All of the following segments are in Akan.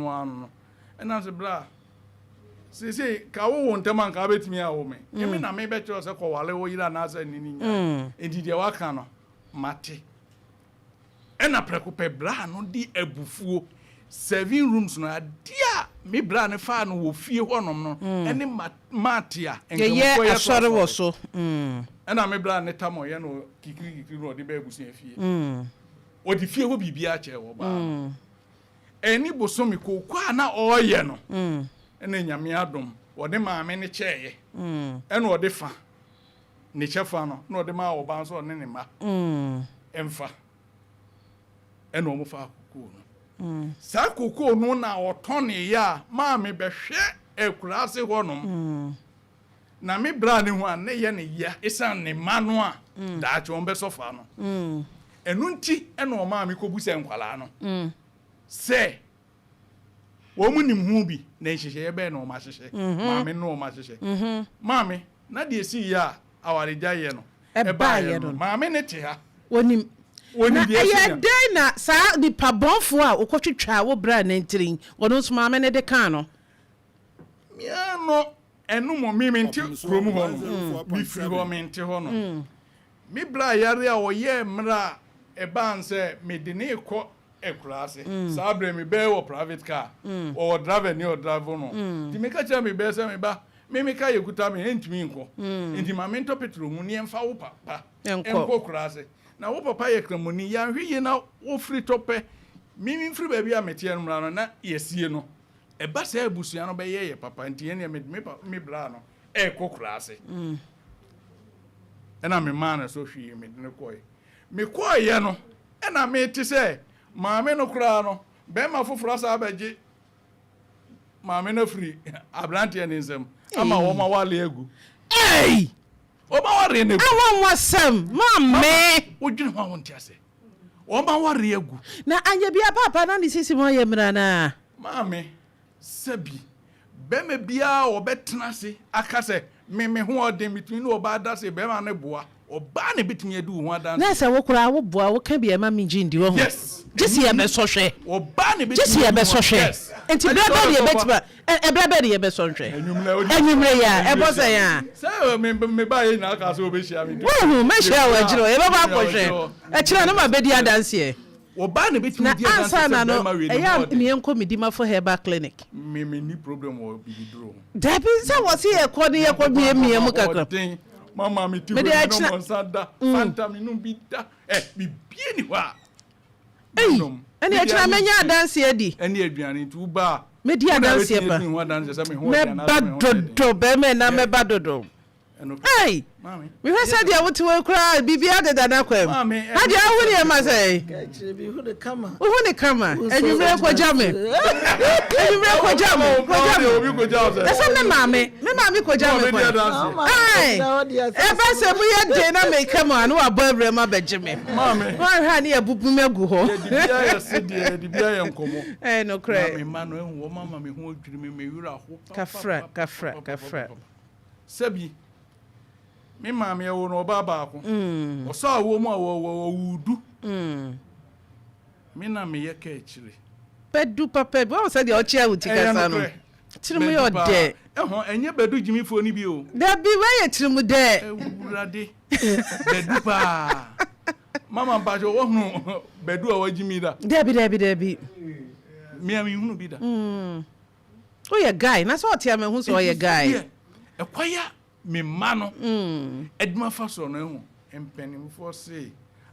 Ɛno ara no no. Ɛna sɛ bra, seesei ka wo wo ntɛm a nka wobɛtumi awo me. Nyɛ me na mebɛkyerɛ wo sɛ kɔware wo yere anaasɛ ne ne nyae. Enti deɛ woaka no, mate. Ɛna prɛko pɛ bra no de abufuo, serving rooms no, adeɛ a me bra no faa no wɔ fie hɔnom no, ɛne mat a Yɛyɛ nkramofoɔ yɛ so asɔre wɔ asɔre. so. Ɛna me bra no tam a ɔyɛ no kikiri kikiri no ɔde baa abusua fie. Ɔde fie hɔ biribiara kyɛɛ ɔbaa no. Ɛne bosome kooko a na ɔreyɛ no, ɛna Nyame adom ɔde maame no kyɛeɛ, ɛna ɔde fa ne kyɛfa no na ɔde maa ɔbaa nso ɔne ne mma mfa, ɛna wɔn faa kokoo no. Saa kokoo no na ɔtɔneeɛ a maame bɛhwɛ akuraase hɔnom. Na me bra ne ho a na ɛyɛ ne ya esiane ne mma no a daakye wɔn bɛsɔ fa no. Ɛno nti na ɔmaa me kɔbu sɛ nkwadaa no sɛ wɔn nim ho bi na nhyehyɛeɛ bɛn na wɔn ahyehyɛ. Maame no wɔn ahyehyɛ. Maame, na deɛ ɛsii yɛ a awaregyaeɛ no ɛbaeɛ no, maame no te ha. Wɔnim. Wɔnim Na deɛ ɛsi ɛyɛ nya. dɛn na saa nipa bɔnfoɔ a ɔkɔtwitwaa wo bra nantirin, ɔno nso maame no de kaa no? Me ara no, ɛno mmom, me mente kurom hɔ nom, mefiri hɔ, mente hɔ nom. Me bra yare a ɔyɛɛ mmerɛ a ɛbaa no sɛ mede no rekɔ akuraase, saa berɛ me bɛɛ wɔ private car, ɔwɔ driver ni ɔdrive no, nti meka kyerɛɛ me bɛɛ sɛ me ba, me me car yɛkuta me ɛntumi nkɔ, nti ma mentɔ petrol mu ne yɛmfa wo papa nkɔ akuraase, na wo papa yɛ kramoni, yɛanhwɛ yie na wofiri tɔ pɛ, me memfiri baabi a meteɛ no mmra no na yɛasie no. Ɛba saa a abusua no bɛyɛ yɛ papa nti ɛnneɛ mede me papa me bra no ɛrekɔ kuraase. Ɛna me maa no so hwee mede no kɔe. Mekɔeɛ no ɛna mete sɛ maame no koraa no bɛrima foforɔ asa abɛgye maame no afiri aberanteɛ ne nsam ama wɔn awale agu. Ei! Wɔn aware no agu. Anwanwasɛm maame. Wodwene ho a wonte ase. Wɔn aware agu. Na anyɛ bia paapa na ne sisi mu ayɛ mmerɛ anaa? Maame, sɛbi, bɛrima biara a ɔbɛtena ase aka sɛ, Me, me ho ɔden, metumi ne ɔbaa da se, bɛrima no boa. Ɔbaa na ɛbɛtumi adi wo ho adanseɛ. Na sɛ wo koraa wo boa, wo ka bi a ɛma me gye ndi, wahu? Yes. Gye se yɛbɛsɔ hwɛ. Ɔbaa na ɛbɛtumi Gye se adi wo ho yɛbɛsɔ hwɛ. Yes. Nti berɛ bɛn na yɛbɛtumi a, ɛ, ɛberɛ bɛn na yɛbɛsɔ nhwɛ? Anwummerɛ, Anwummerɛ yi a, ɛbɔ sɛn a? Sɛ me, me baeɛ nyinaa kaa sɛ wobɛhyia me nti. Woahu, mɛhyia wo akyire hɔ, yɛbɛkɔ akɔhwɛ. Yɛbɛhyia wo akyire hɔ. Akyire no mabɛdi adanseɛ. Ɔbaa na ɛbɛtumi Na adi adanseɛ ansa sɛ na no, bɛrima wei ne ɛyɛ ho a ɔden. meɛnkɔ Medimafo Herbal Clinic. Me me ni problem wɔ bibiduro ho. Dabi sɛ wɔse yɛkɔ ne yɛkɔ miamia mu kakra. Ɔden mama me ti Mede hɔ akyina- menom nsa da Fanta menom bi da ɛ bibie ni hɔ a. Ei, menom. ɛne Mede akyina ani mɛnya gye adanseɛ adi. Ɛne aduane nti wo ba a. Mɛdi wo na adanseɛ wobɛtumi pa. adi ho adanseɛ sɛ me ho ɔden Mɛba anaasɛ me ho nyɛ den. dodo bɛrima na Yeah. mɛba dodo. Ɛno pɛ. Ei, Maame. mehwɛ sɛ deɛ wote hɔ yi koraa biribiara deda n'akwan mu. Maame, ɛno Hadia, wohu sɛ nneɛma sɛn? Kakyire bi hu ne kama. Wohu ne kama. Wo nso Anwummerɛ kɔgya me. Anwummerɛ kɔgya me. Kɔgya me. Obi kɔgya wo sɛ. Ɛsɛ me maame. Me maame kɔgya me Maame di kwan. adanseɛ. Ai, ɛba sɛ moyɛ den na meka mu a na wabɔ awura mu abɛgye me. Maame. Woanhwɛ a ne yɛabubu me agu hɔ. Yɛde bi ayɛ sedeɛ, yɛde bi ayɛ nkɔmmɔ. Ɛyɛ nokorɛ. Na me mma no, ehu wɔn ama me ho adwiri me, me werɛ aho Kafra, kafra, kafra. Sɛbi, me maame ɛwoo no ɔbaa baako. Ɔsɔ awoɔ mu a ɔwoo du. Me na meyɛ kaakyire. Bɛdu papa bi, wahu sɛdeɛ ɔkyea wo ti kasa no. Tirim yɛ ɔdɛ. Ɛhɔ, ɛnyɛ bɛdu gyimifoɔ no bi o. Dabi, wei yɛ tirim dɛ. Awurade, bɛdu paa. Mama mpakyɛ, wahunu bɛdu a wagyimi da? Dabi, dabi, dabi. Me a menhunu bi da. Woyɛ guy na sɛ ɔte a mahu sɛ ɔyɛ guy. Nti sɛdeɛ ɛkwan a me mma no de ma fa soɔ no ahu. Mpanimfoɔ se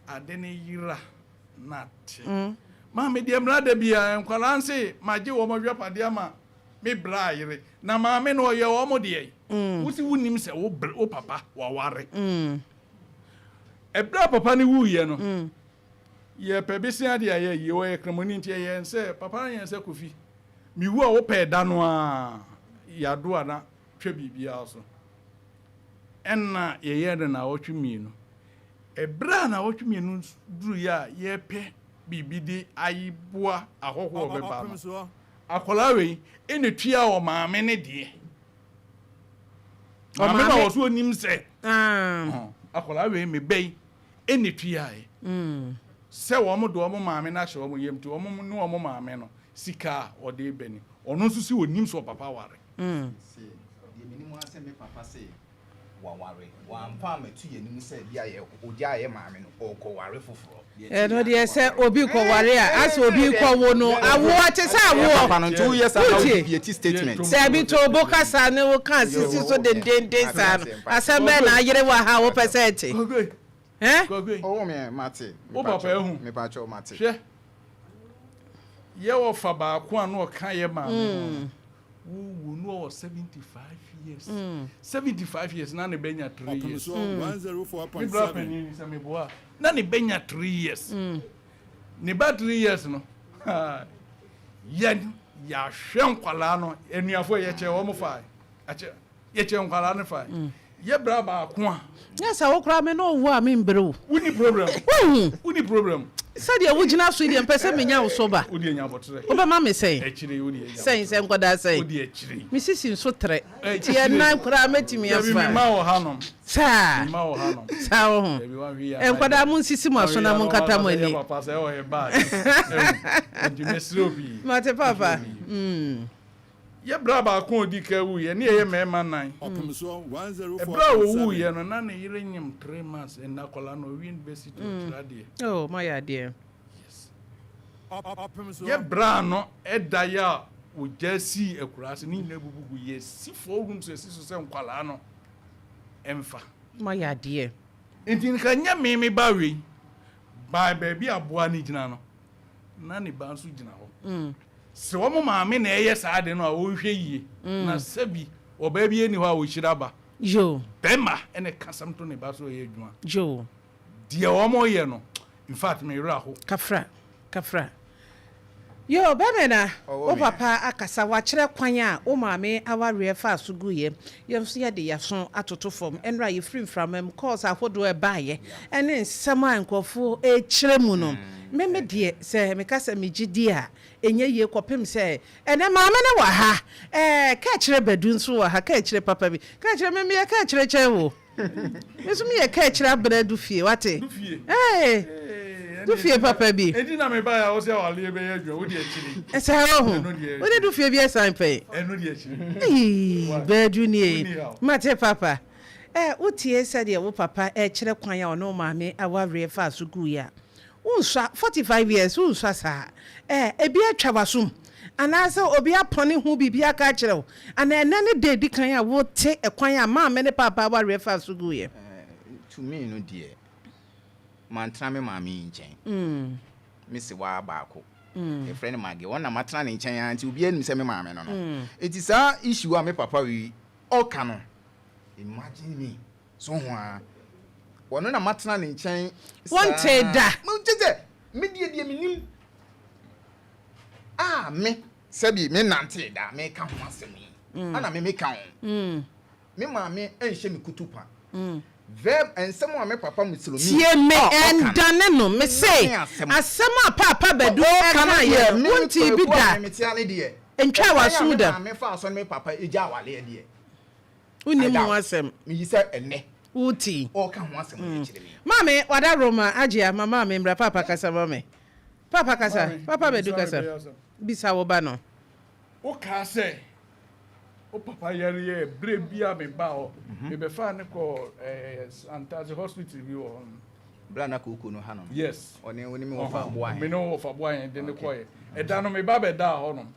ade no yera na te. Maame deɛ mmra da biara nkwadaa nse magye wɔn adwapadeɛ ama me bra yere na maame no ɔyɛ wɔn deɛn? Wo se wonim sɛ wo wo papa waware. Ɛberɛ a papa no wuiɛ no yɛpɛ besea de ayɛ ayie ɔyɛ kramoni nti ɛyɛ sɛ papa no yɛn sɛ Kofi Mewu a wopɛɛ da no ara Yadoa na twa biribiara so. Ɛnna yɛyɛɛ no nnawɔtwe mmienu. Ɛberɛ a nnawɔtwe mmienu duruiɛ a yɛrepɛ biribi de aboa ahɔhoɔ a wɔbɛba no, akwadaa wei na ɛtuaa ɔmaame no deɛ. Maame no a ɔso ɔnim sɛ akwadaa wei me ba yi na ɛtuaeɛ. Sɛ wɔn de wɔn maame no ahyɛ wɔn yam nti, wɔn ne wɔn maame no. sika a ɔde bɛ ni. Ɔno nso si onim sɛ ɔpapa ware. Se deɛ menim ara sɛ me papa se waware, wamfa ammɛto yɛn anim sɛ bi a yɛ ɔgyaa yɛ maame no ɔrekɔware foforɔ. Deɛ ɛte Ɛno yɛ deɛ ano sɛ waware. obi kɔware a, asɛ obi rekɔwo no, awoɔ te sɛ Yɛ papa awoɔ. no nti woyɛ saa na Wotie? wo deviate statement. Sɛ bi to bo kasa ne wo ka sisi so dendenden saa no, asɛm bɛn na ayere wɔ ha a wopɛ sɛ ɛte? Kwaku Ɛ? Kwaku Ɔwɔ me mate. Wo papa ahu. Mepakyɛw mate. Hwɛ, yɛ wɔfa baako a na ɔka yɛ maame ho no, wowu no ɔwɔ 75 years. 75 years na ne bɛnya 3 years. Me bra panin sɛ meboa a, na ne bɛnya 3 years. Ne ba 3 years no, yɛn yɛahwɛ nkwalaa no, anuafoɔ yɛkyɛ wɔn fae. Akyɛ yɛkyɛ nkwalaa no fae. Yɛ bra baako a. Nyɛ sɛ wo koraa me ne wo wo a membrɛ wo. Wonni problem. Woahu? Wonni problem. Sɛdeɛ wogyina so yi deɛ mpɛ sɛ menya wo so ba. Wode anya abɔterɛ. Wobɛma me sɛn? Akyire yi wode anya Sɛn sɛ nkwadaa sɛn? Wode akyire yi. Me sisi nso trɛ. Nti ɛnan koraa mɛtumi Dabi afa. mema wɔ hanom. Saa. Mema wɔ hanom. Saa wo ho. Dabi wanhwɛ yi a. Nkwadaa mo nsisi mo aso na mo nkata mo ani. Yɛ papa sɛ ɔyɛ bad. Ɛhu. Nti mesrɛ wo pii. Mate papa. Mm. Yɛ bra baako a ɔdi kan wuiɛ, ne yɛyɛ mmarima nnan. Ɛberɛ a ɔwuiɛ no, na ne yere nyem 3 months, ɛnna akwadaa no ɔwie university ɔkyerɛ adeɛ. Oh, moayɛ adeɛ. Yes. Yɛ bra no ɛda yɛ a ɔgya sii akuraa ase ne nyinaa bubu gu. Yɛsi four rooms asi so sɛ nkwadaa no ɛmfa. Moayɛ adeɛ. Nti nka nyɛ me me ba wei, by baabi aboa no gyina no, na ne ba nso gyina hɔ. Sɛ wɔn maame na ɛyɛ saa ade no a, ɔnhwɛ yie. Na sɛbi ɔbaa bi ani hɔ a ɔhyira ba. Yo. Bɛrima ɛna ɛka asɛm to ne ba so ɔyɛ adwuma. Yo. Deɛ wɔn yɛ no, in fact me werɛ aho. Kafra, kafra. Yo, Bɛmɛna, wo papa akasa, wakyerɛ kwan a wo maame awareɛ faa so guiɛ. Yɛn nso yɛde yɛaso atoto fam. Ɛnora yɛfiri mframa mu, calls ahodoɔ a ɛbaeɛ, ɛne nsɛm a nkurɔfoɔ rekyerɛ mu no. Me me deɛ, sɛ meka sɛ megye di a, ɛnyɛ yie kɔpem sɛ ɛnɛ maame no wɔ ha, ɛɛ, kaakyire Badu nso wɔ ha, kaakyire papa bi. Kaakyire, me meyɛ kaakyire kyɛn wo. Me nso meyɛ kaakyire abena du fie, wate? Du fie. Ɛɛ, du fie papa bi. Enti na mebaeɛ a wo sɛ awareɛ bɛyɛ adwuma, wode akyire. Ɛsɛ wɔ ho. Wode du fie bi asan pɛn. Ɛno deɛ akyire. Eii, Badu nie. Mate papa. Ɛɛ, wotie sɛdeɛ wo papa rekyerɛ kwan a ɔne wo maame awareɛ faa so guiɛ a, wonsua, 45 years, wonsua saa. Ɛɛ, ebi atwa w'asom? Anaasɛ obi apɔne ho biribi aka akyerɛ wo? Anaa ɛnnɛ ne da a ɛdi kan a wote ɛkwan a maame ne paapa awareɛ faa so guiɛ? To me no deɛ, mantena me maame yi nkyɛn. Me sewaa baako, yɛfrɛ no Maggie, ɔno na matena ne nkyɛn ara nti obiara nim sɛ me maame no no. Nti saa issue a me papa wei ɔka no, imagine me so ho ara. Ɔno na matena ne nkyɛn saa. Wontee da? Kyɛ sɛ, me deɛ deɛ menim a me sɛbi me nantee da meka ho asɛm yi, ana me meka ho. Me maame nhyɛ me kutupa. Verb nsɛm a me papa Muslomi Tie me, a ɔka no. ɛndane no. Mese, Ne asɛm. asɛm a Paapa Badu Ɔka no kaeɛ deɛ, no, me wontee bi Kwaku a da. me mete ha no deɛ, Ɛntwaa ɛkwan a w'asom me da. maame faa so ne me papa gyaa awareɛ deɛ, I Wonnim ho doubt. asɛm. Meyi sɛ ɛnnɛ Wote. ɔreka ho asɛm de kyerɛ me. Maame, wada Roma agye ama maame mmra. Paapa kasa ma me. Paapa kasa. Maame, Paapa Badu bisa me kasa. bɛyɛ asɛm. Bisa wo ba no. Wokaa sɛ wo papa yareɛ berɛ bi a mebaa hɔ, mebɛfaa no kɔɔ Santase hospital bi wɔ hɔ nom. Berɛ a na kooko no ha no no? Yes. Ɔne wo ne me wɔfa Boahen? Me ne wo wɔfa Boahen de no kɔeɛ. Ɛda no meba bɛdaa hɔ nom.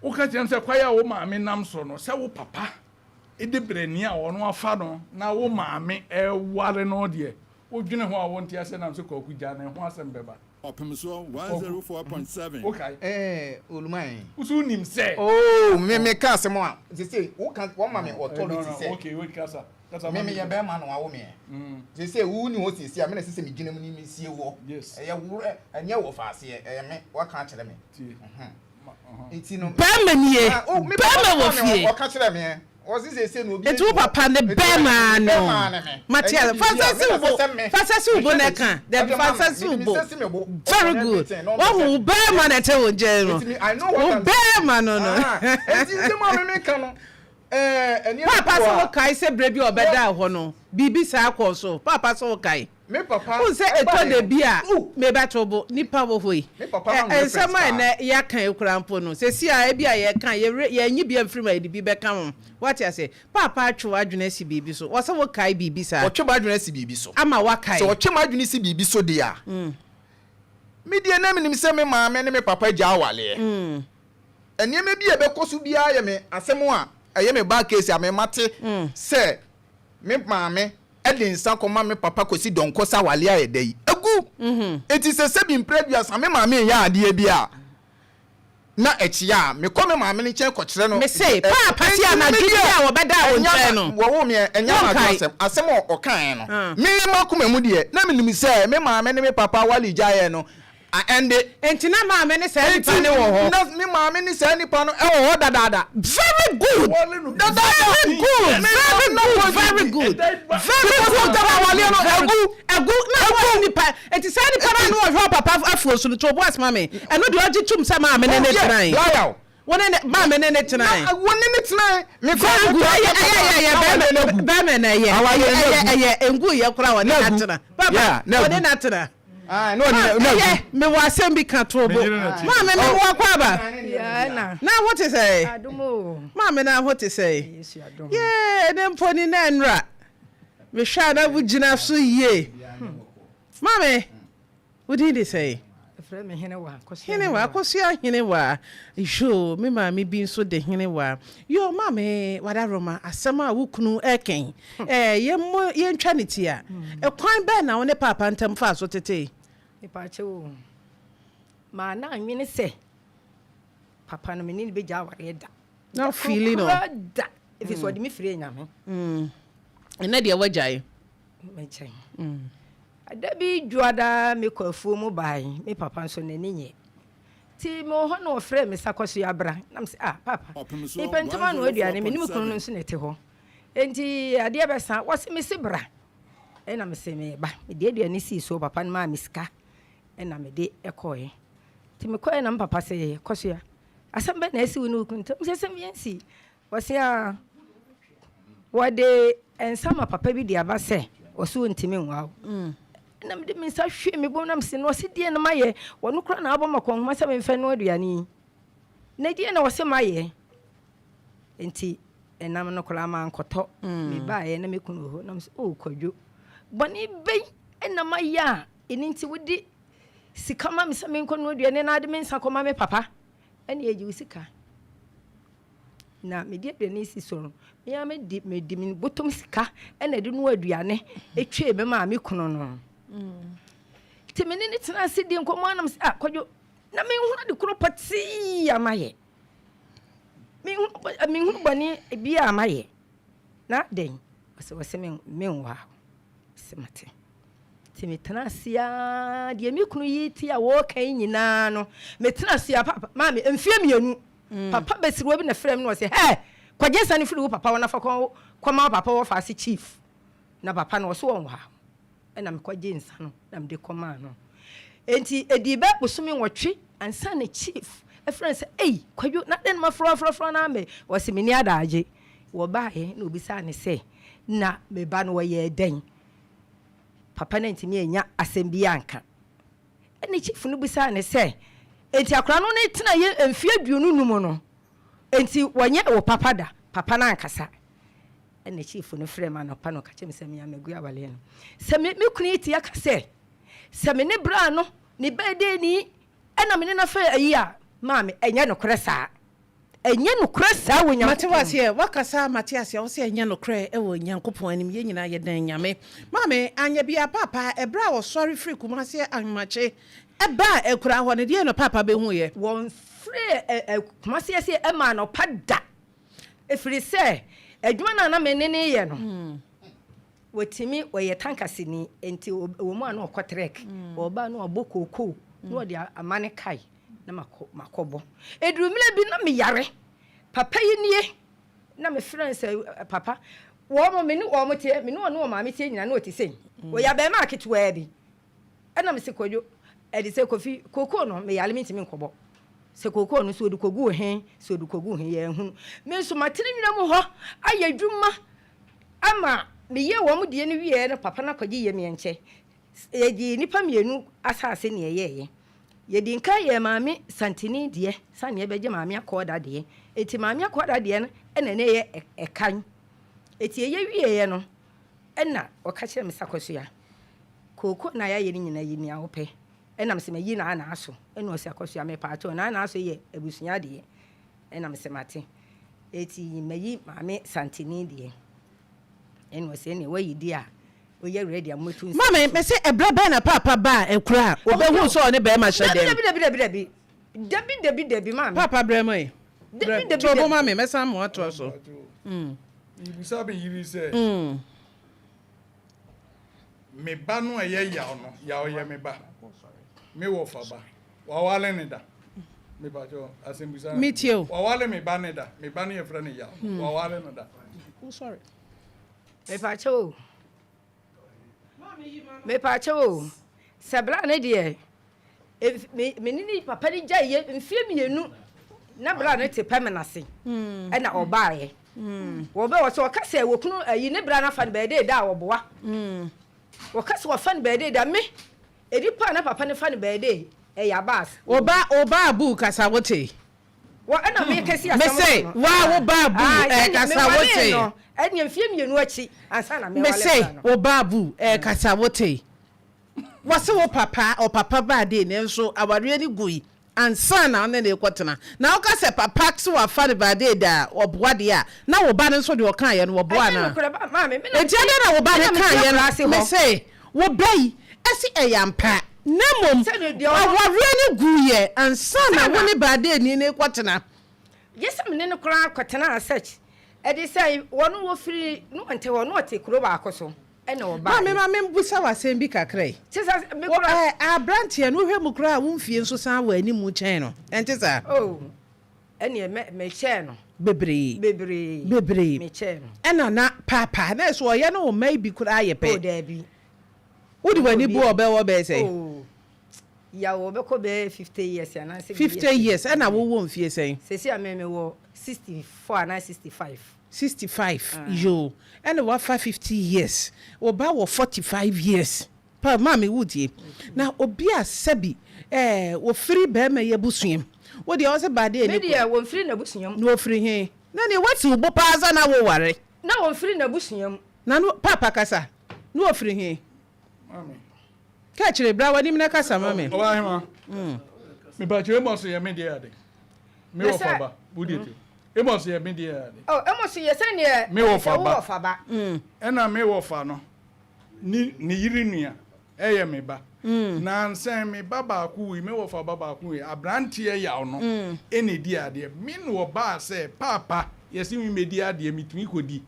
Woka kyerɛ me sɛ kwan a wo maame nam so no, sɛ wo papa de brɛni a ɔno afa no na wo maame reware no deɛ, wodwene ho a wonte aseɛ nam sɛ Kwaku gyaa no, ɛho asɛm bɛba. Ɔpemsoɔ 104.7. Wokae? Ɛɛ, Oluman. Wo so wonim sɛ. Oh, me me ka asɛm a, sese wo ka wɔn ma me authority sɛ. Okay, wait, kasa. Kasa me me yɛ bɛrima na wawo me ɛ. Sese wo ni hɔ sese a me na sese me gyina mu ni me sie wɔ. Yes. Ɛyɛ wo ɛnyɛ wɔ faaseɛ, ɛyɛ me waka akyerɛ me. Tie. Nti no. Bɛrima nie, Ah, oh, me bɛrima papa wɔ ka me fie. ɔka kyerɛ me ɛ. Ɔse sese no obi Nti wo papa ne bɛrima ne wo. Mate ase. Fa nsa si wo bo. Fa nsa si wo bo na ɛka. Dabi, fa nsa si wo bo. Very good. Wahu wo bɛrima na ɛte wo nkyɛn no. Wo bɛrima no no. Nti nsɛm a me meka no, ɛɛ, nneɛma Paapa bi sɛ wɔ a. wokae sɛ berɛ bi a ɔbɛdaa hɔ no, biribi saa kɔɔ so. Paapa sɛ wokae. Me papa Wohu sɛ ɛtɔ ɛbaeɛ da no, bi a, oh! mebɛto bo, nnipa wɔ hɔ yi, Me papa ɛ, ma me reference nsɛm a paa. ɛnnɛ yɛaka yi koraa mpo no, seesei a ebia yɛreka a, yɛn werɛ, yɛannye bi amfiri mu a, yɛde bi bɛka ho. Woate aseɛ? Paapa atwe w'adwene asi biribi so. Wɔ sɛ wokae biribi saa. Ɔtwe m'adwene asi biribi so. Ama woakae. Sɛ ɔtwe m'adwene si biribi so deɛ a, me deɛ na menim sɛ me maame ne me papa agya awareɛ. Nneɛma bi a ɛbɛkɔ so biara yɛ me asɛm a ɛyɛ me bad case a me mate sɛ me maame de nsa kɔma me papa kɔsi dɔnkɔ sɛ awareɛ ayɛ dɛ yi agu. Enti sɛ sɛbi mprɛ aduasa me maame reyɛ adeɛ bi a na ɛkyea a, mekɔ me maame no nkyɛn kɔkyerɛ no Me se, deɛ ɛrekɔ. Paapa se Enti me anadwo bi deɛ a wɔbɛdaa wo ɛnyɛ nkyɛn ana no, wɔwoo me ɛ, ɛnyɛ anadwo wonkae? asɛm. Asɛm a ɔkaeɛ no, me m'akoma mu deɛ, na menim sɛ me maame ne me papa aware gyaeɛ no, A Ɛnde. Enti na maame ne saa nipa Enti no wɔ hɔ. na me maame ne saa nipa no wɔ hɔ dadaada. Very good. Dadaada. Very good. Me Very na good. wɔdi Very di. good. Very Because good. of that awareɛ no, Very agu. good. Agu. Na wɔne nipa. Enti saa nipa no a na ɔhwɛ ɔpapa afuo so no, to bo ase ma me. Ɛno deɛ ɔgye tom sɛ maame ne Oh, ne yeah. tenae. Laya o. Wo ne ne maame ne ne tenae. Na wo ne ne tenae. Me kura Very me good. kura Ɛyɛ me ɛyɛ papa. ɛyɛ Na bɛrima wɔne no agu. bɛrima na ɛyɛ Awareɛ ɛyɛ no ɛyɛ agu. ɛyɛ ngu yɛ koraa wɔne Na no agu. atena. Papa Yeah, na wɔne agu. no atena. Ah, na ɔne na Ɛyɛ agu. mewɔ asɛm bi ka to bo. Me yere na tie. Maame me Oh. wo akɔ aba. Yeah, na. Na ho te sɛ. Adom o. Maame na ho te sɛ. Yesu adom. Yee ne mpo ni na nnra. Mehwɛ a na wogyina so yie. Maame wo din de sɛn? Ɛfrɛ me Henewa, Akosua Henewa, Akosua Henewa. Yoo, me maame bi nso de Henewa. Yoo, maame Wadaroma, asɛm a wo kunu reka yi, ɛɛ, yɛmmɔ, yɛntwa ne ti a, ɛkwan bɛn na wo ne Paapa ntam faa so tetee? Mepaakyɛw o, maa na anwene sɛ papa no me ne no bɛgya awareɛ da. Na feeling no. Koraa da, ɛfiri sɛ ɔde me firii Nyame. Ɛnɛ deɛ woagyae. Magyae. Da bi Dwoada mekɔ afuo mu bae, me papa nso n'ani nye. Nti mewɔ hɔ na ɔfrɛɛ me sa kɔsoa bra. Na mese, ah papa, mepɛ ntɛm anoa aduane, me ne me kunu no nso na ɛte hɔ. Enti adeɛ bɛsa, wɔse mese bra. Ɛna mese meba. Mede aduane sii so, papa no maa me sika ɛna mede kɔeɛ. Nti mekɔeɛ na me papa se, Kɔsoa, asɛm bɛn na asi wo ne wo kunu ntam? Mese asɛm biara nsii. Ɔse aa wɔde nsa ma papa bi de aba sɛ ɔse ɔntimi nwa wo. Ɛna mede me nsa hwee me bom na mese no ɔse deɛn na mayɛ? Ɔno koraa na abɔ makɔnhoma sɛ memfa nnoa aduane yi. Na deɛn na ɔse mayɛ? Nti ɛnam no koraa mankɔtɔ. Mebaeɛ na me kunu wɔ hɔ na mese oh Kwadwo bɔne bɛn na mayɛ a ɛno nti wode sika ma me sɛ menkɔnoa aduane na ade me nsa kɔma me papa? Ɛne agye wo sika. Na mede aduane si so no, me ara mede mede me bɔtɔm sika na ɛde noa aduane twee me maame kunu no. Nti me ne ne tena ase di nkɔmmɔ anam sɛ ah Kwadwo na menhunu ade koro pɔtee a mayɛ. Menhunu menhunu bɔne bi a mayɛ. Na adɛn? Ɔsɛ ɔsɛ me menwaa wo. Sɛ mate. Nti metena ase ara deɛ me kunu yi te a wɔreka yi nyinaa no metena ase ara papa maame mfeɛ mmienu. Papa bɛsiriwa bi na frɛɛ me na ɔse, Hey! Kɔgye nsa no firi wo papa hɔ na fa kɔ kɔma wo papa wɔ faase chief. Na papa no ɔse ɔnwɔ ha. Ɛna mekɔgyee nsa no na mede kɔmaa no. Enti ɛdii bɛyɛ bosome nwɔtwe ansa na chief frɛ no sɛ, Ei! Kwadwo, na adɛn na mafrɛ wo afrɛfrɛ wo na ammɛ? Ɔse, Menni adaagye. Wɔbaeɛ na ɔbisaa no sɛ, Na me ba no ɔyɛɛ dɛn? Papa no antumi annya asɛm biara anka. Ɛnna chief no bisaa no sɛ, Enti akwadaa no ne tenaeɛ mfeɛ 25 no, enti wɔnyɛɛ wo papa da? Papa no ankasa. Ɛnna chief no frɛɛ me anɔpa na ɔka kyerɛɛ me sɛ me ara magu awareɛ no. Sɛ me me kunu yi te aka sɛ, sɛ me ne braa no ne bɛɛdɛɛni ɛna me ne no afɛ ayi a, maame, ɛnyɛ nokorɛ saa. Ɛnyɛ nokorɛ saa wɔ Mate Nyankopɔn waseɛ, wakasa mate aseɛ, wose ɛnyɛ nokorɛ wɔ Nyankopɔn anim, yɛn nyinaa yɛdan Nyame. Maame, anyɛ biaa Paapa, ɛberɛ a ɔsɔre firi Kumasi Ahemakye baa akuraa hɔ no, deɛn na Paapa bɛhuiɛ? Wɔmfrɛɛ Kumasi ase ɛmaa anɔpa da, ɛfiri sɛ adwuma no a na me ne no reyɛ no, wɔtumi, ɔyɛ tankaseni, enti ɛwɔ mu a na ɔkɔ trɛk, ɔba a na wabɔ kookoo na ɔde ama ne kae. na makɔ makɔbɔ. Ɛduru mmerɛ bi na meyare. Papa yi nie na mefrɛ no sɛ papa wɔn me ne wɔn teɛ me ne wɔn ne wɔn maame teɛ nyinaa na ɔte sei. Ɔyɛ abarimaa ketewaa bi. Ɛna mese Kwadwo ɛde sɛ Kofi kookoo no meyare mentumi nkɔbɔ. Sɛ kookoo no sɛ ɔde kɔguu he sɛ ɔde kɔguu he yɛanhunu. Me nso matene nwura mu hɔ ayɛ adwuma ama meyɛɛ wɔn deɛ no wieɛ no papa no akɔgye yɛ meɛnkyɛ. Yɛgyee nnipa mmienu asase na yɛyɛeɛ. Yɛdii nkan yɛɛ Maame Santini deɛ sane yɛbɛgye Maame Akɔɔda deɛ. Enti Maame Akɔɔda deɛ no na na ɛyɛ ɛkan. Enti yɛyɛ wieeɛ no ɛna ɔka kyerɛɛ me sɛ Akosua, kooko no a yɛayɛ no nyinaa yi nea wopɛ. Ɛna mese mayi Naanaa so. Ɛna ɔse Akosua mepaakyɛw Naanaa so yɛ abusua deɛ. Ɛna mese mate. Enti mayi Maame Santini deɛ. Ɛna ɔse ɛneɛ woayi deɛ a Oyɛ ready a motu nsa. Maame, mese ɛberɛ bɛn na paapa baa akura a ɔbɛhuu sɛ ɔne barima hyɛ dɛm? Dabi dabi dabi dabi dabi dabi dabi maame. Paapa brɛ mo yi. Dabi dabi To bo ma me, mɛsan mo atoa so. Mebisa me yere sɛ, me ba no a ɛyɛ yaw no, yaw yɛ me ba, me wɔfa ba, wawale ne da? Mepakyɛw, asɛmbusa. Metie o. Wawale me ba ne da? Me ba no yɛfrɛ no yaw no, wawale no da? Oh, sorry. Mepakyɛw o, mepakyɛw o, sɛ bra no deɛ, me me ne ne papa no gyaeɛ mfeɛ mmienu na bra no te pɛm no ase ɛna ɔbaeɛ. Wɔbɛ wɔ sɛ ɔka sɛ wɔkunu ayi ne bra no afa no bɛyɛ dɛ da a ɔboa. Wɔka sɛ wɔfa no bɛyɛ dɛ da me nipa a na papa no fa no bɛyɛ dɛ ɛyɛ Abass. Oba oba abu kasa wote. Wɔ ɛna me kɛsi asɛm Mese no. waa wo ba abu Ah, ɛkasa sɛdeɛ wote. mewaree no ɛneɛ mfeɛ mmienu akyi ansa na mewale Mese bra no. wo ba abu ɛkasa wote. Wɔse wo papa ɔpapa baa dei nanso awareɛ no gui ansa na wone no rekɔtena. Na woka sɛ papa se wafa no baa dei da a ɔboa deɛ a, na wo ba no nso deɛ ɔkaeɛ no wɔboa Ɛnyɛ anaa? nokorɛ ba maame, me na Enti adɛn na wo ba me no na mete kaeɛ no? akuraase hɔ. Mese wo ba yi se ɛyɛ ampa na mmom Sɛdeɛ deɛ ɔno. awareɛ no guiɛ ansa na Sɛ wo na. ne baadeeni no rekɔtena. Gye sɛ me ne no koraa kɔtenaa search ɛde sɛ wɔn wɔfiri no ɔnte hɔ na ɔte kuro baako so ɛna Maame ɔbaeɛ. ma membusa wo asɛm bi kakra yi. Kyɛ sɛ me Wo koraa. ɛɛ aberanteɛ no wohwɛ mu koraa a wo mfie nso san wɔ animu kyɛn no, ɛnte saa? Oh ɛneɛ mɛ mekyɛɛ no. Bebree. Bebree. Bebree. Mekyɛɛ no. Ɛna na paapaa na ɛso ɔyɛ ne wo mma yi bi koraa yɛ pɛ. Oh daabi. Wode w'ani bu a ɔbɛwɔ bɛyɛ sɛn? Oh, yaw ɔbɛkɔ bɛyɛ 50 years anaasɛ biribi 50 akyire. years, ɛna wowɔ mfie sɛn? Seesei a me mewɔ 64 anaa 65. 65, yoo, ɛna wafa 50 years, wo ba wɔ 45 years. Pa, maame wotie? Na obi a sɛbi ɛɛ wɔfiri barima yi abusua mu, wo deɛ ɔse ba deɛ Me ɛni deɛ wɔmfiri n'abusua mu. Na wɔfiri he? Na neɛ woasi wo bo paa sɛ na woware. Na wɔmfiri n'abusua mu. Na no paapa kasa na ofiri he? Maame. Ka kyerɛ, bra w'anim na kasa ma me. Ɔbaa hema, mepakyɛ Amos yɛ me deɛ ade. Me Na wɔ sɛ- fa ba, wo deɛ tie. Amos yɛ me deɛ ade. Oh, Amos yɛ sɛdeɛ Me wɔ sɛ fa wo ba. wɔ fa ba. Ɛna me wɔ fa no, ne ne yere nua ɛyɛ me ba. Nansa me ba baako wui, me wɔ fa ba baako wui, abranteɛ yaw no ɛna ɛdi adeɛ. Me na ɔbaa sɛ, paapa, yɛse me mɛdi adeɛ, metumi kɔdi.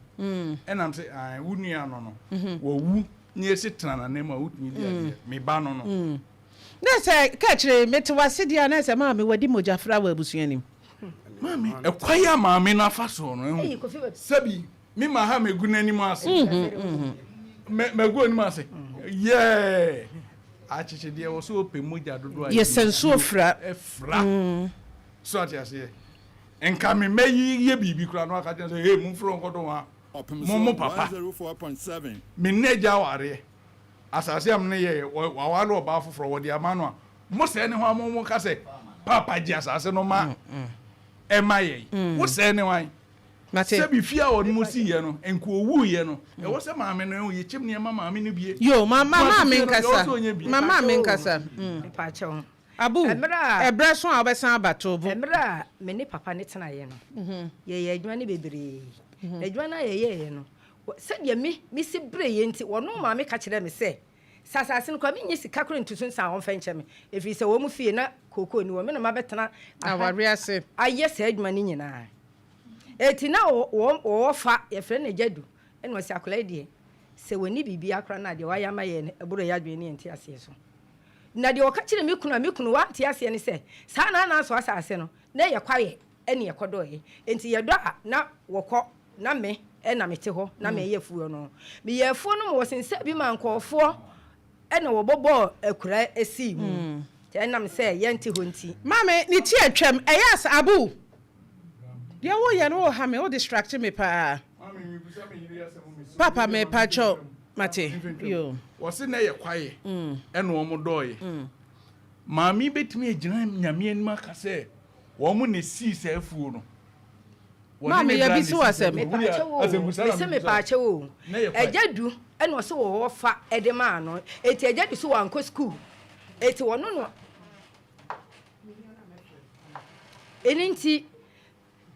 Ɛna mese, ae, wo nua no no, wawu, na yɛse tena n'ananmu a, wotumi di adeɛ, me ba no no. Na sɛ, ka kyerɛ, mete w'ase deɛ a, na sɛ maame wadi mogyafra wɔ abusua no mu. Maame, ɛkwan a maame no afa soɔ no, ɛho, sɛbi, Me ma ha megu n'anim ase. Megu anim ase. Yɛɛ. Akyekyedeɛ wɔ so ɔpɛ mogya dodoɔ a. Yɛsɛ nsuo fra. Fra. So ate aseɛ. Nka me mma yi yɛ biribi koraa na waka kyerɛ sɛ hey momfrɛ nkɔdɔ wɔn a. Mo mo papa. Me nna agya awareɛ. Asase a me ne yɛyɛ waware ɔbaa foforɔ wɔde ama no a mo sɛɛ ne ho a mo mo ka sɛ papa gye asase no ma ɛma yɛn. Wo sɛɛ ne hwan? Mate. Sɛbi fie a ɔno mo siiɛ no, nka ɔwuiɛ no, ɛwɔ sɛ maame no, yɛkyɛm nneɛma maame no bie. Yo, ma ma Kumasi maame fie no, deɛ ɛwɔ nkasa. sɛ ɔnya bie. Ma maame Mepakyɛw o, nkasa. Mm. mepakyɛw. Abu, Mmerɛ a. ɛberɛ so a wobɛsan aba to bo. Mmerɛ a me ne papa no tenaeɛ no, yɛyɛɛ adwuma no bebree. Na adwuma no a yɛyɛeɛ no, wɔ, sɛdeɛ me, mesi bereeɛ nti, wɔno maame ka kyerɛɛ me sɛ, sɛ asase no koraa, mennya sika koraa ntu so nsa a wɔmfa nkyɛ me, ɛfiri sɛ wɔn fie na kookoo nni hɔ, me na mabɛtena aha Awareɛ ase. ayɛ saa adwuma no nyinaa. Eti na wɔwɔ fa, yɛfrɛ no Agya Du, ɛna ɔse akwadaa yi deɛ, sɛ wɔnni biribiara koraa no a, deɛ wayɛ ama yɛn no, ɛboro yɛn adwene ne yɛn nteaseɛ so. Na deɛ ɔka kyerɛɛ me kunu a me kunu wante aseɛ ne sɛ, saa na na aso asase no, na ɛyɛ kwaeɛ ɛne yɛkɔdɔeɛ. Enti yɛdɔ a, na wɔkɔ, na me na mete hɔ, na meyɛ afuo no. Meyɛɛ afuo no ma wɔsensɛɛ bi maa nkurɔfoɔ Ɛna wɔbɔbɔɔ akura sii mu. Nti ɛnam sɛ yɛnte hɔ nti. Maame, ne ti atwam. Ɛyɛ asa, Abu. Deɛ woyɛ no woha me, wo distract me paa. Papa mepakyɛw. Mate. Yo. Wɔse na ɛyɛ kwaeɛ ɛna wɔn dɔɔeɛ. Maame yi bɛtumi agyina Nyame anim aka sɛ wɔn na ɛsii saa afuo no. Maame yɛ bi so asɛm. Mepaakyɛw o, mese mepaakyɛw o. Agya Du ɛna ɔse wɔwɔ fa ɛde maa no. Eti Agya Du so wankɔ school. Eti ɔno no ɛno nti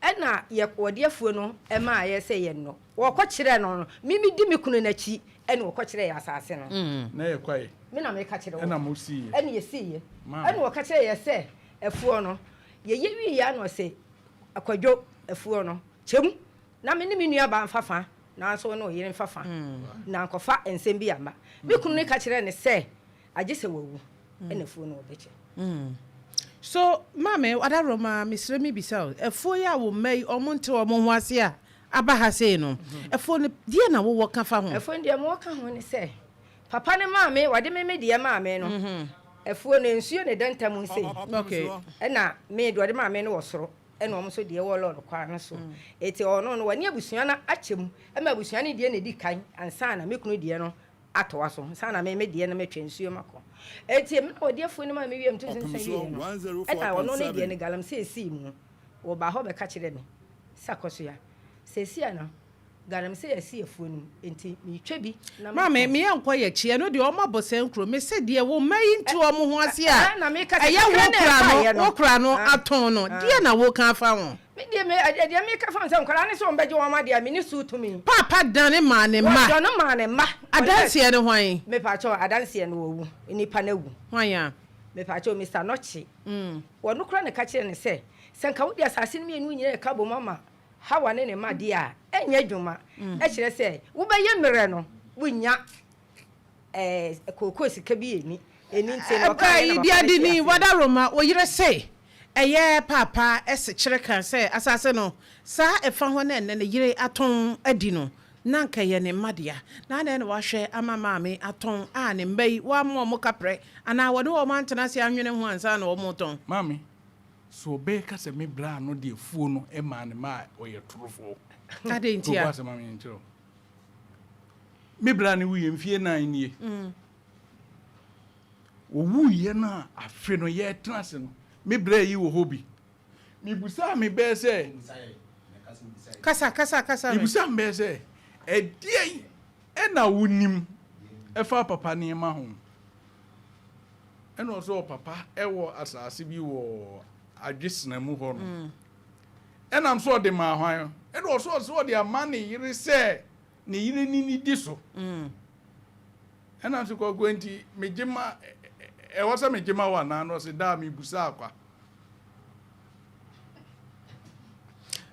Ɛna yɛ wɔde afuo no maa yɛ sɛ yɛ nnɔ. Wɔkɔ kyerɛɛ no no, me me di me kunu no akyi ɛna wɔkɔ kyerɛɛ yɛ asaase no. Na yɛ kwaeɛ. Me na meka kyerɛ wo. Ɛna mo siiɛ. Ɛna yɛ siiɛ. Ɛna wɔka kyerɛɛ yɛ sɛ afuo no, yɛ yɛ wieɛ a na ɔse Kwadwo afuo no kyɛ mu na me ne me nua baa nfa fa na nso wo ne wo yere nfa fa na nkɔfa nsɛm bi amma. Me kunu no ka kyerɛɛ no sɛ Agye sɛ wawu ɛna afuo no wɔbɛkyɛ. So maame adaworoma mesrɛ me bisa wo afuo yi a wo mma yi ɔmo nte ɔmo ho ase a aba ha sei no afuo no deɛ na wowɔ ka fa ho? Afuo no deɛ mewɔ ka ho ne sɛ papa no maa me wɔde me me deɛ maa me no afuo no nsuo na ɛda ntam sei ɛna me deɛ ɔde maa me no wɔ soro ɛna wɔn nso deɛ wɔ lɔre kwan no so eti ɔno no wɔne abusua no akyɛ mu ɛma abusua no deɛ na edi kan ansa na me kunu deɛ no atoa so ansa na me me deɛ no matwa nsuo makɔ. Enti mmerɛ a wɔde afuo no maa me wiee meto nsa wieeɛ no, ɛna ɔno ne deɛ no galamsey sii mu. Wɔbaa hɔ bɛka kyerɛɛ me sɛ Akɔsoa, seesei a no galamsey asi afuo no mu, enti meretwa bi na makɔ. Maame, me yɛnkɔ yɛkyi, ɛno deɛ wɔn abɔ saa nkuro, me se deɛ wo mma yi nte wɔn ho ase a, ɛyɛ wo kora no, wo kora no atɔn no, deɛ na woka afa ho? Me deɛ me deɛ meka fa ho sɛ nkwadaa no sɛ wɔn bɛgye wɔn adeɛ a menni so tumi. Paapa dane maa ne mma. Wɔdane maa ne mma. Adanseɛ ne hwan? Mepaakyɛw adanseɛ no wawu nipa no awu. Hwan a? Mepaakyɛw Mister Nɔkye. Wɔno koraa na ɛka kyerɛɛ no sɛ sɛ nka wode asase no mmienu nyinaa reka bom ama Hawa ne ne mma deɛ a ɛnyɛ adwuma. Ɛkyerɛ sɛ wobɛyɛ mmerɛ no wonnya. Ɛɛ kookoo sika bi nni. Ɛno nti no, ɔkaeɛ na papa no tee Diadini aseɛ. Wadaroma, wo yere se ɛyɛ paapa sekyere ka sɛ asase no saa ɛfa hɔ na ɛnnɛ ne yere atɔn adi no na anka ɛyɛ ne mma dea. Na adɛn na wahwɛ ama maame atɔn a ne mma yi wamma wɔn kaprɛ anaa wɔne wɔn antena ase anwene ho ansa na wɔretɔn? Maame, sɛ ɔbɛka sɛ me braa no de afuo no maa ne mma a, ɔyɛ torofoɔ. Adɛn ntia? To bo ase ma me nkyerɛ wo. Me bra no wuiɛ mfie nan nie. Ɔwuiɛ no a afe no yɛtena ase no, me bra yi wɔ hɔ bi. Mebusaa me bɛɛ sɛ, Kasa, kasa, kasa. Mebusaa me bɛɛ sɛ, ɛdeɛn ɛna wonim ɛfa papa nneɛma ho? Ɛna ɔsɛ ɔpapa ɛwɔ asase bi wɔ Adwesena mu hɔ no. Ɛnam sɛ ɔde maa hwan? Ɛna ɔsɛ ɔsɛ ɔde ama ne yere sɛ ne yere ni ne di so. Ɛnam sɛ kɔkɔ nti megye ma ɛwɔ sɛ megye ma wo anaa? Na ɔsɛ daa mebusa akwa.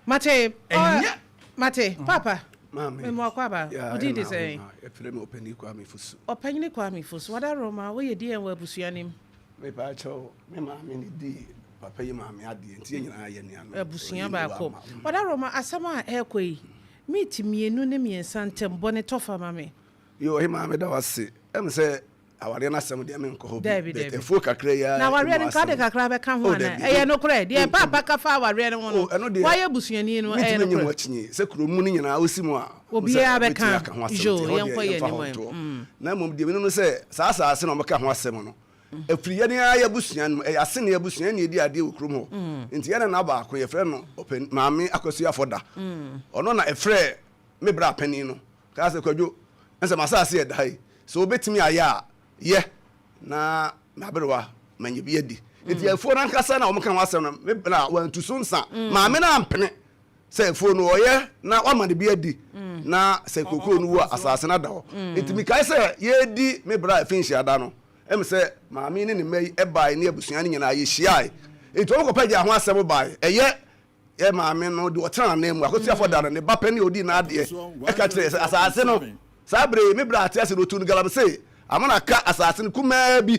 Mate, Ɛnyɛ. Mate, Papa, Maame. Memu akɔ aba. Ya, Wo din de ɛna sɛn? ahoma. Yɛfrɛ me Ɔpanin Kwame Fosu. Ɔpanyini Kwame Fosu, Wadaroma, woyɛ deɛn wɔ abusua no mu? Mepaakyɛw, me maame na edii papa yi maame adeɛ nti yɛn nyinaa yɛ nuanom. Abusua Ɔyi ne baako. wa ma. Ɔdaroma, asɛm a ɛrekɔ yi, meet mmienu ne mmiɛnsa ntam, bɔ ne tɔfa ma me. Yoo, ɔhemaa meda wo ase. Ɛm sɛ awareɛ no asɛm deɛ menkɔ hɔ bi, Daabi, but daabi. afuo kakra yi ara Na awareɛ emu no nka wode asɛm. kakra bɛka ho Oh, anaa? daabi. Ɛyɛ nokorɛ? Deɛ Menka paapa bi. ka fa awareɛ no ho no, Oh, ɛno deɛ, woayɛ busuani no, ɛyɛ mentumi nye nokorɛ? ho akyinnye. Sɛ kuro mu no nyinaa wosi mu a, wohu sɛ Obiara wobɛtumi bɛka. aka ho asɛm nti, Yoo, ɛhɔ deɛ yɛnkɔ yɛn yɛmfa anim hɔ ɛ. ntoɔ. Mm. Na mmom deɛ menim ne sɛ, saa asase no a wɔka ho asɛm no, Ɛfiri yɛn ara yɛn abusua no mu, ɛyɛ Asene abusua na ɛdi adeɛ wɔ kurom hɔ. Nti yɛn nana baako, yɛfrɛ no Ɔpanin, Maame Akwasu Afɔda. Ɔno na ɛfrɛɛ me bra panin no, kaa sɛ, Kwadwo, ɛnsɛ m'asase a ɛda ha yi, sɛ wobɛtumi ayɛ a, yɛ na m'aberewa manya bi adi. Nti afuo no ankasa na wɔka ho asɛm no, me bra wantu so nsa. Maame no ampene. Sɛ afuo no ɔyɛ na wama no bi adi na sɛ kookoo no wu a asase no ada hɔ. Nti mekae sɛ yɛredi me bra afi nhyiada no, ɛm sɛ maame yi ne ne mma yi bae ne abusua no nyinaa yɛhyiae. Nti wɔn kɔpɛ gyaa ho asɛm bae. Ɛyɛ yɛ maame no deɛ ɔtena n'anan mu, Akosua da no, ne ba panin a ɔdii n'adeɛ ɛka kyerɛɛ sɛ asase no saa berɛ yi me bra ate ase no ɔtuu no galamsey ama no aka asase no kumaa bi.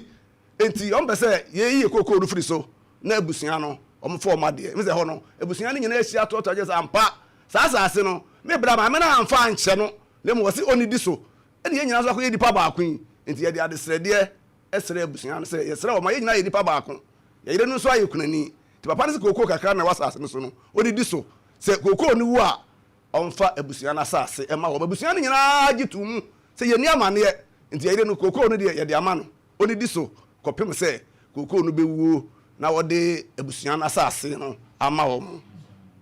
Enti wɔmpɛ sɛ yɛyi yɛn kookoo no firi so na abusua no wɔfa wɔn adeɛ. Ɛfiri sɛ ɛhɔ no, abusua no nyinaa hyia toatoa gyina sɛ ampa saa asase no, me bra maame no amfa ankyɛ no, na mmom ɔse ɔnnidi so. Ɛne yɛn nyinaa nso akɔyɛ nnipa baako yi. Enti yɛde adesrɛdeɛ srɛ abusua no sɛ yɛsrɛ wɔn ma yɛn nyinaa yɛ nnipa baako. Yɛn yere no nso ayɛ kunani. Nti papa no se kookoo kakra na ɛwɔ asase no so no, ɔnnidi so. Sɛ kookoo no wu a, ɔmfa abusua no asase mma wɔn. Abusua no nyinaa gye too mu. Sɛ yɛnni amanneɛ nti yɛyere no kookoo no deɛ yɛde ama no ɔnidi so kɔpem sɛ kookoo no bɛwuo na wɔde abusua no asase no ama wɔn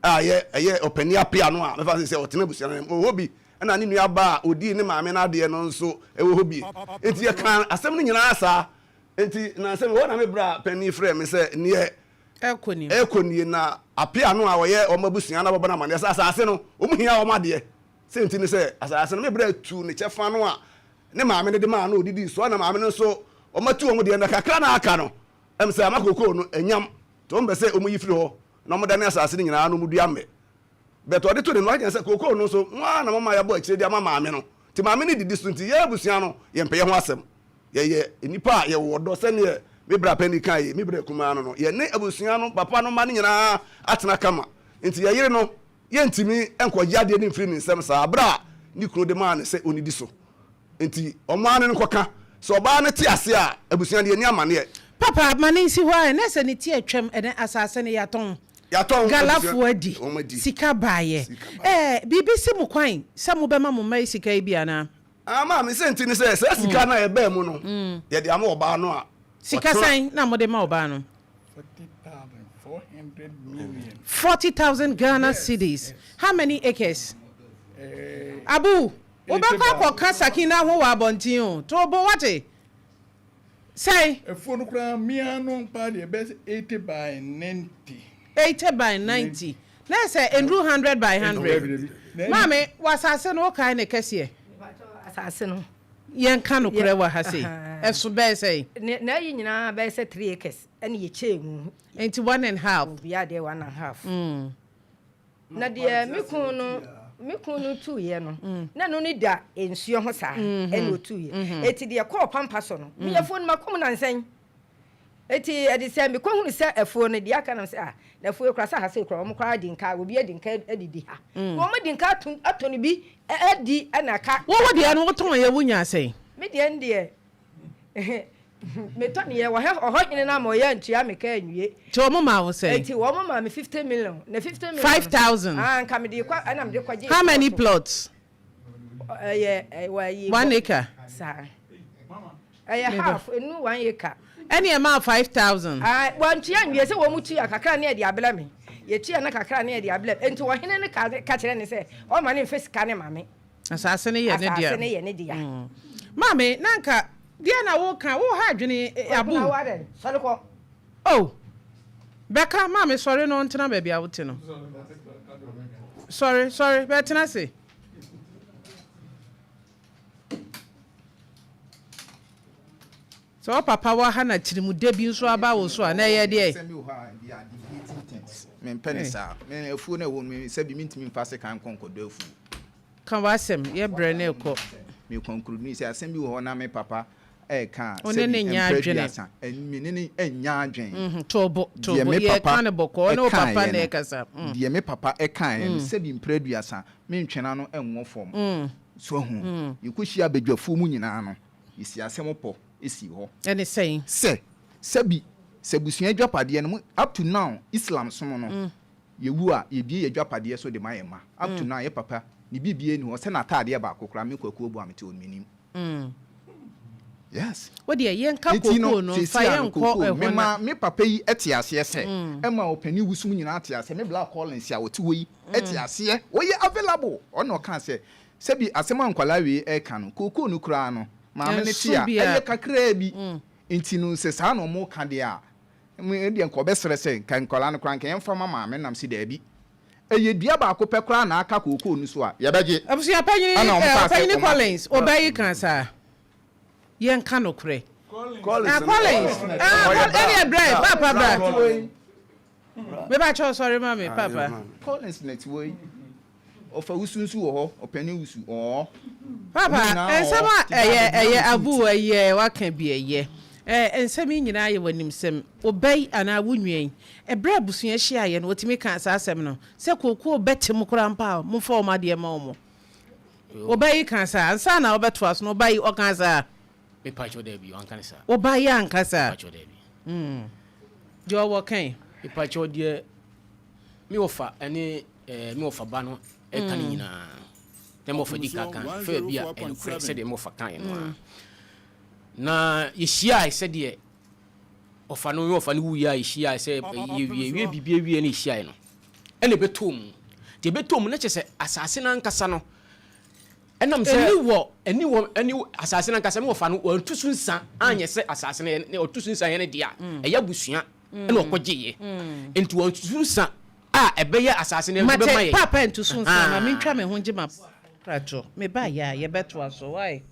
a ɛyɛ ɛyɛ ɔpanin apea no a mɛfa sɛ sɛ ɔtena abusua no mu ɔwɔ hɔ bi ɛna ne nua ba a ɔdii ne maame no adeɛ no nso ɛwɔ hɔ bi nti yɛka asɛm no nyinaa saa nti nansɛ mewɔ na me bra panin frɛ me sɛ neɛ ɛkɔ nie na apea no a ɔyɛ wɔn abusua no abɛbɔ no amaneɛ sɛ asase no wɔn hia wɔn adeɛ Sɛ nti ne sɛ, asase no me bra tuu ne kyɛfa no a ne maame no de maa no a ɔdidii so, ɛna maame no nso wɔatu wɔn deɛ, na kakra na aka no, ɛm sɛ ama kookoo no anyam, nti wɔn pɛ sɛ wɔyi firi hɔ na wɔdane asase no nyinaa na wɔdua mmɛ. But ɔde to ne no aka sɛ kookoo no nso, mo ara na moma yɛabɔ akyire de ama maame no, nti maame no didi so, nti yɛn abusua no yɛmpɛ yɛn ho asɛm. Yɛyɛ nnipa a yɛwɔ ɔdɔ sɛdeɛ me bra panin kaeɛ yi, me bra kumaa no no, yɛne abusua no, papa no mma no nyinaa atena kama, nti yɛyere no Yɛntumi nkɔgye adeɛ no mfiri ne nsam saa berɛ a ne kunu de maa no sɛ ɔnnidi so. Enti wɔn ara ne no nkɔka. Sɛ ɔbaa no te aseɛ a, abusua no, yɛnni amaneɛ. Papa, ma no nsi hɔ ara ɛ, na sɛ ne ti atwam ɛnɛ asase no yɛatɔn. Yɛatɔn, Galafoɔ abusua, adi, wɔn adi. sika baeɛ. Sika baeɛ. Ɛɛ, biribi si mo kwan sɛ mobɛma mo mma yi sika yi bi anaa? Ah, maame, sɛ nti ne sɛ, saa sika no a ɛbaa mu no, yɛde ama ɔbaa no a Sika ɔtena. sɛn na mode ma ɔbaa no? 40,400 million. 40,000 Ghana cedis. How many acres? Abu, wobɛkɔ akɔka Sakina ho wɔ abɔnten o. To bo, wate? Sɛn? Afuo no koraa mmea no paa deɛ ɛbɛyɛ sɛ 80 by 90. 80 by 90. Na ɛsɛ ɛnduru 100 by 100. Maame, w'asase no wokae ne kɛseɛ? Asase no. Yɛnka nokorɛ wɔ ha sei. Ɛso bɛyɛ sɛn? N'ayi nyinaa bɛyɛ sɛ 3 acres. Ɛna yɛkyɛɛ mu. Nti one and half. Obiara deɛ one and half. Na deɛ me kun no me kun no tuiɛ no na ɛno no da nsuo ho saa ɛna ɔtuiɛ. Eti deɛ kɔɔ pampa so no me afuo no makɔ mu nansa yi. Eti ɛde sɛ mekɔhunu sɛ afuo no deɛ aka nam sɛ ah na afuo yi koraa sɛ ha sei koraa wɔn koraa adi nka obi adi nka adidi ha. Na wɔn adi nka ato atɔ no bi adi ɛna aka. Wo wo deɛ no wotɔn yɛ wonyaa sɛn? Me deɛ no deɛ Metɔ ne yɛ wɔ ɔhɔ hene no ama ɔyɛ antua me ka anwie. Nti wɔn maa wo sɛn? Nti wɔn maa me 50 million. Na 50 million. 5000. Ah, nka me de kɔ ɛna me de kɔ gye. How many plots? Ɛyɛ wɔ yi. One acre. Saa. Ɛyɛ half enu one acre. Ɛne ɛmaa 5000. Ah, wɔn tua nwie sɛ wɔn tua kakra ne ɛde abla me. Yɛtua na kakra ne ɛde abla me. Nti ɔhene no ka kyerɛ ne sɛ ɔma ne nfa sika ne ma me. Asase no yɛ ne dea. Asase no yɛ ne dea. Maame, na anka deɛ na woka, wo ha adwene abu. Ɔkuna wo adɛn? Sɔre kɔ. Oh, bɛka, maame sɔre na ɔntena baabi a wote no. Sɔre, sɔre, bɛtena ase. Sɛ wo papa wɔ ha na tirimudɛ bi nso aba wo so a, na ɛyɛ deɛn? Asɛm bi wɔ hɔ a, they are deviating things. Mempɛ ne saa. Me afuo no a ɛwɔ no, me sɛbi mentumi mfa sekan nkɔ nkɔdɔ afuo. Ka w'asɛm, yɛ brɛ no rekɔ. Me conclude sɛ asɛm bi wɔ hɔ na me papa ɛreka a, Wo ne sɛbi no nyɛ mprɛ adwene. aduasa, me ne no nnya adwene. To bo, to Deɛ bo, me yɛreka papa no bɔkɔɔ, wo ne wo papa ɛkaeɛ na no, ɛrekasa. deɛ me papa ɛkaeɛ no, sɛbi mprɛ aduasa, mentwe n'ano nwɔ fam. So ahu? Yɛkɔhyia badwafoɔ mu nyinaa no, Yɛsi asɛm pɔ si hɔ. Ɛne sɛn? Sɛ, sɛbi, sɛ abusua adwapadeɛ no, mo, up to now, Islam som no, yɛwu a, yɛbue yɛn adwapadeɛ so de ma yɛn mma. Up to now, yɛn papa, ne biribiara nni hɔ, sɛ n'ataadeɛ baako koraa, me Kwaku Obuah mete hɔ no, mennim. Yes. Wo deɛ, yɛnka Enti no, kookoo no, mfa seesei a no, yɛnkɔ kookoo no, ɛhɔ na. mema me papa yi te aseɛ sɛ, ɛma ɔpanin wusum nyinaa te aseɛ, me Bla Collins a ɔte hɔ yi te aseɛ, ɔyɛ available, ɔno na ɔkaa sɛ, Sɛbi asɛm a nkwadaa wei reka no, kookoo no koraa no, maame no te a, ɛyɛ kakraa bi. Nti no, sɛ saa na wɔreka deɛ a, me deɛ nka ɔbɛsrɛ sɛ, nka nkwadaa no koraa nka yɛmfa mma maame no. Na mese daabi. Ɛyɛ dua baako pɛ koraa na aka kookoo no so a, yɛbɛgye. Abusua panyini Ɛna wɔn eh, kaa sɛ ɔpanyini wɔn ate. Collins, ɔbaa yi kaa saa. Yɛnka nokorɛ. Collins Ah, no, Collins, ah, ɔyɛ Col- bra. ɛneɛ brɛ, Bra, papa bra bra. Collins. Meba kyɛw sɔre ma me, Ah, papa. yɛ ma me. Collins na ɛte hɔ yi. Ɔfa wusu nso wɔ hɔ, ɔpɛne wusu, ɔɔ. Papa, Ɔmo nyinaa nsɛm ɔɔ. a Ti baa ɛyɛ baabi na ɛyɛ wotu abu ti. ɛyɛ waka bi ɛyɛ. Ɛɛ nsɛm yi nyinaa yɛ w'animsɛm. Wo ba yi anaa wo nua yi, ɛberɛ a abusua hyiaeɛ no, wɔtumi kaa saa asɛm no sɛ kookoo bɛte mo koraa mpo a, momfa wɔn adeɛ mma wɔn. Wo ba yi kaa saa? Ansa na wobɛtoa so no, wo ba yi ɔkaa saa? Mepakyɛw daabi, wanka ne saa. Wo ba yi anka saa? Mepakyɛw daabi. Deɛ ɔwɔ kan. Mepakyɛw deɛ me wɔfa ne me wɔfa ba no ɛka no nyinaa. Na mewɔfa di kan kan fɛ baabi a ɛnokorɛ sɛdeɛ mewɔfa kaeɛ no ara. Na yɛhyiae sɛdeɛ ɔfa no ɔfa no wuiɛ a yɛhyiae sɛ yɛwie wie biribi awie na yɛhyiae no ɛna ɛbɛtɔɔ mu. Nti ɛbɛtɔɔ mu na kyerɛ sɛ asase no ankasa no ɛnam sɛ Ɛni wɔ. Ɛni wɔ ɛni asase no ankasa mewɔfa no wantu so nsa anyɛ sɛ asase no yɛ ɔtu so nsa yɛ ne dea ɛyɛ abusua ɛna ɔkɔgyeeɛ nti wantu so nsa a ɛbɛyɛ asase no Mate, bɛma yɛn. Paapa nto so nsa ma mentwa me ho ngye m'aboafo nkratoɔ. Meba yɛ a, yɛbɛtoa so. Wai?